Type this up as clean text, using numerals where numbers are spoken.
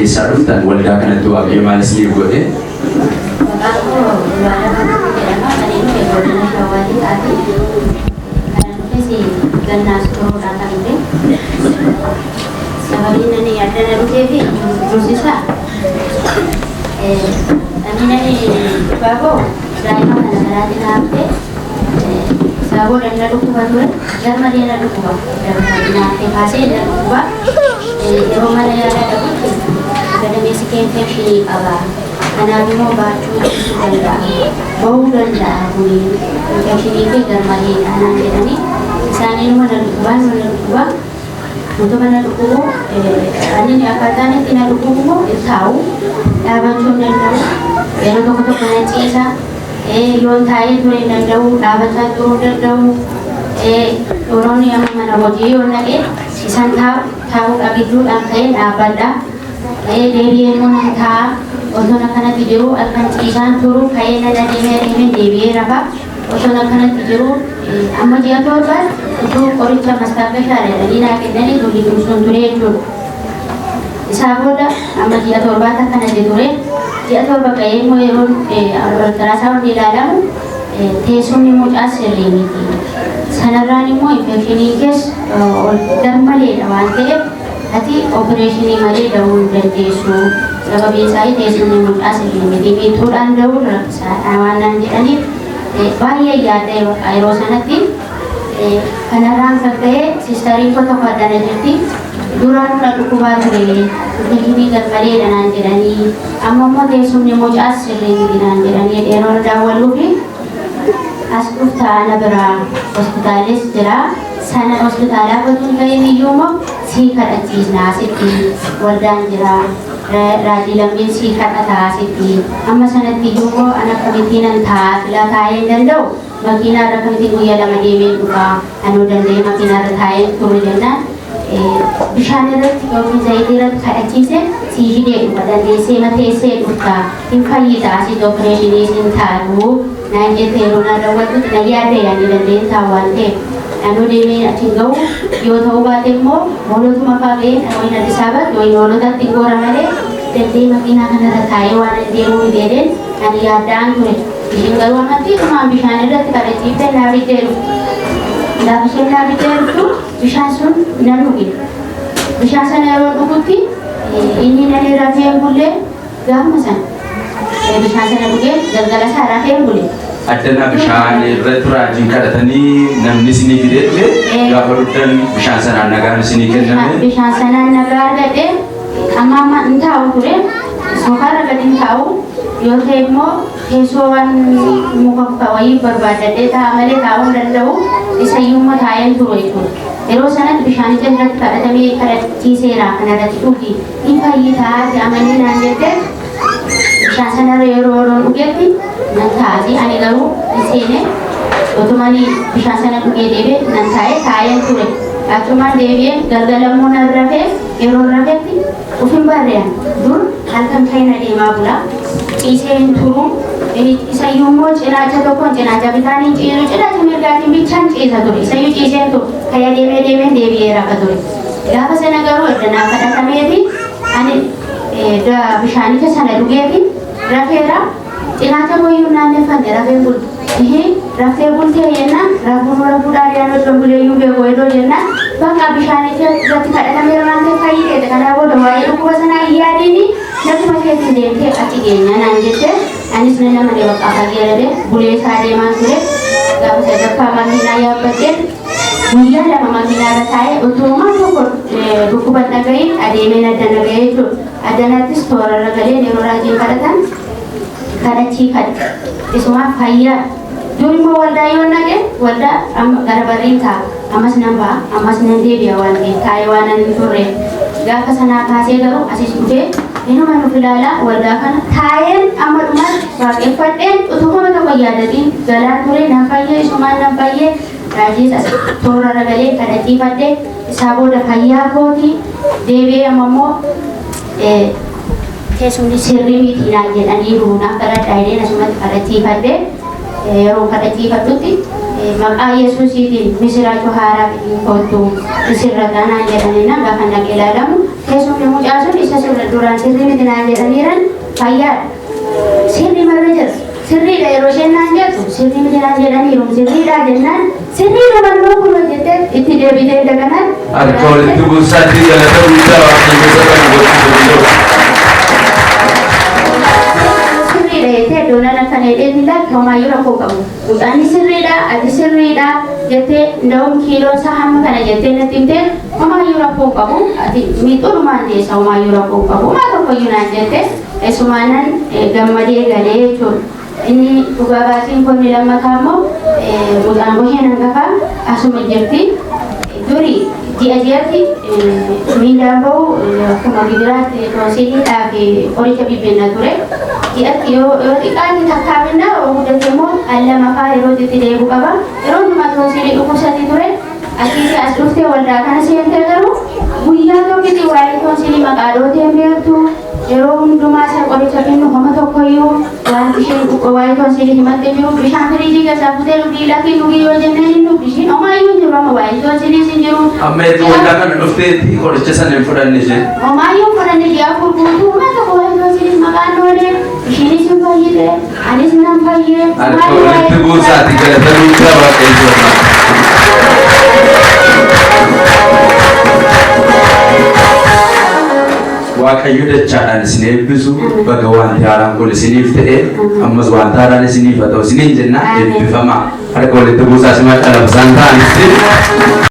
Eessaa dhuftan? Waldaa kanatti Waaqayyo maal isiniif godhe? Maqaan koo Duwwaalaa Baqqalaa jedhama. Kan inni dhufe godina Shawaa Lixaati. Kanan dhufes gannaas turuudhaan kan dhufe. Sababiin ani addana dhufeef dursisaa ani nani dhugaa koo daa'ima kana karaatti na hafte. Isaa booda na dhukkuba ture. Garmalee na dhukkuba. Na hafte kaasee na dhukkuba. Yeroo mana yaalaa dhaqutti gadameessi kee infekshinii qaba. Kanaaf immoo baachuu dhiisuu danda'a. Bahuu danda'a kuni infekshinii kee garmaleedha naan jedhanii isaaniin mana dhukkubaan mana dhukkuba. Utuma na dhukkubu, ani akkaataan itti na dhukkubu immoo hin taa'u, dhaabachuu hin danda'u. Yeroo tokko tokko na ciisa. Yoon taa'ee ture hin danda'u, dhaabachaa turuu hin danda'u. Yeroon amma mana hojii yoo dhaqe isaan taa'uudha gidduudhaan ka'ee dhaabbadha. Deebi'ee immoo nan taa'a. Osoon akkanatti jiru halkan ciisaan turu, ka'ee nan adeemee adeemee deebi'ee rafa. Osoon akkanatti jiru amma ji'a 7 utuu qoricha mastaagashaa jedhanii naa kennanii tulli tumsuun ture jechuudha. Isaa booda amma ji'a 7tti akkanatti ture. Ji'a 7 ga'ee immoo yeroon ultraasaawundi ilaalamu teessumni mucaa sirrii miti. Sanarraan immoo infekshiniin kees ol garmaleedha waan ta'eef ati opereeshinii malee da'uu hin dandeessu. Sababiin isaa teessumni mucaa sirrii miti. Miixuudhaan da'uun rakkisaadha waan naan jedhaniif baay'ee yaadda'e bakka yeroo sanatti. Kanarraan kan ka'e siistariin koo tokko addana jirti. Duraan na dhukkubaa ture. Infekshinii garmaleedha naan jedhanii. Amma immoo teessumni mucaas sirrii miti naan jedhanii yeroo daawwaluu fi as dhufta ana biraa hospitaalis jira. Sana hospitaalaa qotuu hin ta'in iyyuu immoo sii kadhachiisna, asitti waldaan jira. Raajii Lammiin sii kadhata asitti. Amma sanatti iyyuu immoo ana akkamittiin nan taa'a, silaa taa'ee hin danda'u. Makiinaa irra akkamittiin guyyaa 2 deemee dhufa, anuu danda'ee makiinaa irra taa'ee turu jennaan bishaan irratti yookiin zayitii irratti kadhachiise sii fidee dhufa, dandeessee mateessee dhufta, hin fayyita, asitti opereeshinii sin taatu naan jette. Yeroo naa daawwattutti na yaadde yaadni danda'ee taa'u waan ta'eef anuu deemee achi hin ga'u yoo ta'uu baate immoo hoolotuma fa'aa ga'een wayin Addis Ababaatti wayin hoolotatti hin goora malee danda'ee makiinaa kanarra taa'ee waan hin deemuu hin deedeen ani yaadda'aan ture. Ishiin garuu amantii dhumaan bishaan irratti kadhachiiftee naa fiddee dhufte. Gaafa isheen naa fiddee dhuftu bishaan sun nan dhuge. Bishaan sana yeroo dhugutti inni nani rafee hin bulle gaafuma sana. Bishaan sana dhugee galgala isaa rafee hin bule. Addana bishaan irratti raajiin kadhatanii namni isinii fidee dhufe, gaafa dhugdan bishaan sanaan nagaan isinii kenname. Bishaan sanaan nagaa argadhe. Amma amma hin taa'u ture. Soofaarra gadi hin taa'u. Yoo ta'e immoo teessoo waan muka wayii barbaadadhee taa'a malee taa'uu hin danda'u. Isayyuu immoo taa'een turu jechuudha. Yeroo sanatti bishaanicha irratti kadhatamee kadhachiiseera, kanarratti dhugi hin fayyitaa ati amanii naan jette. Bishaan sanarra yeroo yeroon dhugetti nan taa'ati, ani garuu hin seene. Otumani bishaan sana dhugee deebi'e nan taa'e, taa'een ture. Achumaan deebi'ee galgala immoo nan rafee, yeroo rafetti ufin barrean dur halkan ka'een adeemaa bula, ciisee hin turu. Isayyuu immoo cinaacha tokkoon, cinaacha bitaan hin ciisu, cinaacha mirgaatiin bichaan ciisa ture. Isayyuu ciisee hin turu, ka'ee adeemee deemee deebi'ee rafa ture. Gaafa sana garuu erga naa kadhatameeti ani bishaanicha sana dhugeeti rafeera. Cinaacha koyyuu naanneffanne rafeen bulu. Ihee, raftee bultee jennaan, rafuun rafuudhaan yaadoo dhombuleeyyuu beeku edoo jennaan, bakka bishaanicha irratti kadhatameera waan ta'eef fayyiteete, kanaa booda waa'ee dhukkuba sanaa hin yaadiini, lafuma keetiin deemtee achi geenya naan jette. Anis nan amane, bakka fayyeerade bulee isaa deemaan ture. Gaafa sadaffaa makiinaa yaabbadheen guyyaa 2 makiinaa irra taa'ee utuumaan tokko dhukkuba hin dhaga'iin adeemeen addana ga'ee jechuudha. Addanattis toorarra galeen yeroo raajiin kadhatan kadhachiifadhe. Isumaa fayyaa. Dur immoo waldaa yoo naqe waldaa amma gara barriin taa'a. Ammas nan ba'a, ammas nan deebi'a waan ta'eef taa'ee waan nan hin turre. Gaafa sanaa kaasee garuu asis dhufee inuma nuuf ilaalaa waldaa kana taa'een amma dhumaatti waaqeffadheen utuma tokko yaadatiin galaan ture. Nan fayyee, isumaan nan fayyee. Raajiis as toorarra galee kadhachiifadhe. Isaa booda fayyaa kooti deebi'ee amma immoo teessumni sirrii miti naan jedhaniiru, naaf kadhadhaa jedheen asumatti kadhachiifadhe. Yeroo kadhachiifadhutti maqaa Yesuusiitiin misiraachoo haaraa fidii kottu isirra naan jedhanii gaafa naqee ilaalamu Keessumni mucaa sun isa duraan sirrii miti naan jedhaniiran fayyaadha. Sirrii marra jira. Sirriidha yeroo isheen naan jettu sirrii miti naan jedhaniiru sirriidha jennaan sirriidha mannoo kun jettee itti deebitee daganaan. Harka walitti buusaatii galata guddaa Waaqayyo isa kan gochuu danda'u. Sirriidha jettee iddoon akkana jedhee lakki homaayyuu rakkoo qabu. Mucaan sirriidha, ati sirriidha jettee nda'uun kiiloo isaa hamma kana jettee natti himtee homaayyuu rakkoo qabu. Ati miixuudhumaan deessa homaayyuu rakkoo qabu. Homaa tokkoyyuu naan jette esumaanan gammadee galee jechuudha. Inni dhugaa baatiin kun lammataa immoo mucaan gosheen hangafaa asuma jirti. Duri ji'a ji'atti miidhaan bahu akkuma gibiraatti toosiidhaa fi qoricha bibbenna ture. Ji'atti yoo xiqqaatti takkaa binna yoo guddate immoo al lama fa'aa yeroo itti deebi'u qaba. Yeroo hundumaa toosiilii dhukkubsatti ture. Achitti as dhuftee waldaa kana seentee garuu guyyaa tokkitti waa'ee toosiilii maqaa dhootee hin beektu. Yeroo hundumaa isa qoricha kennu homa tokkoyyuu wanti isheen waa'ee toosiilii himattee jiru bishaan firiijii keessaa futee dhugii lakkii dhugii yoo jenneen hin dhugdi isheen homaayyuu hin jiru amma waa'ee toosiiliis hin jiru. Amma erga waldaa kana dhufteetti qoricha sana hin fudhanne isheen. Homaayyuu fudhanne ji'a 4 guutuu homa tokko waa'ee toosiiliis maqaan dhoole ishiinis hin fayyite anis nan fayye. Harka walitti buusaatii galata guddaa Waaqayyoof. Waaqayyo dachaadhaan isin eebbisu. Baga wanti haaraan kun isiniif ta'e, ammas wanta haaraan isiniif haa ta'u isiniin jenna. Eebbifamaa. Harka walitti buusaa simaa calaqqisaan ta'anitti.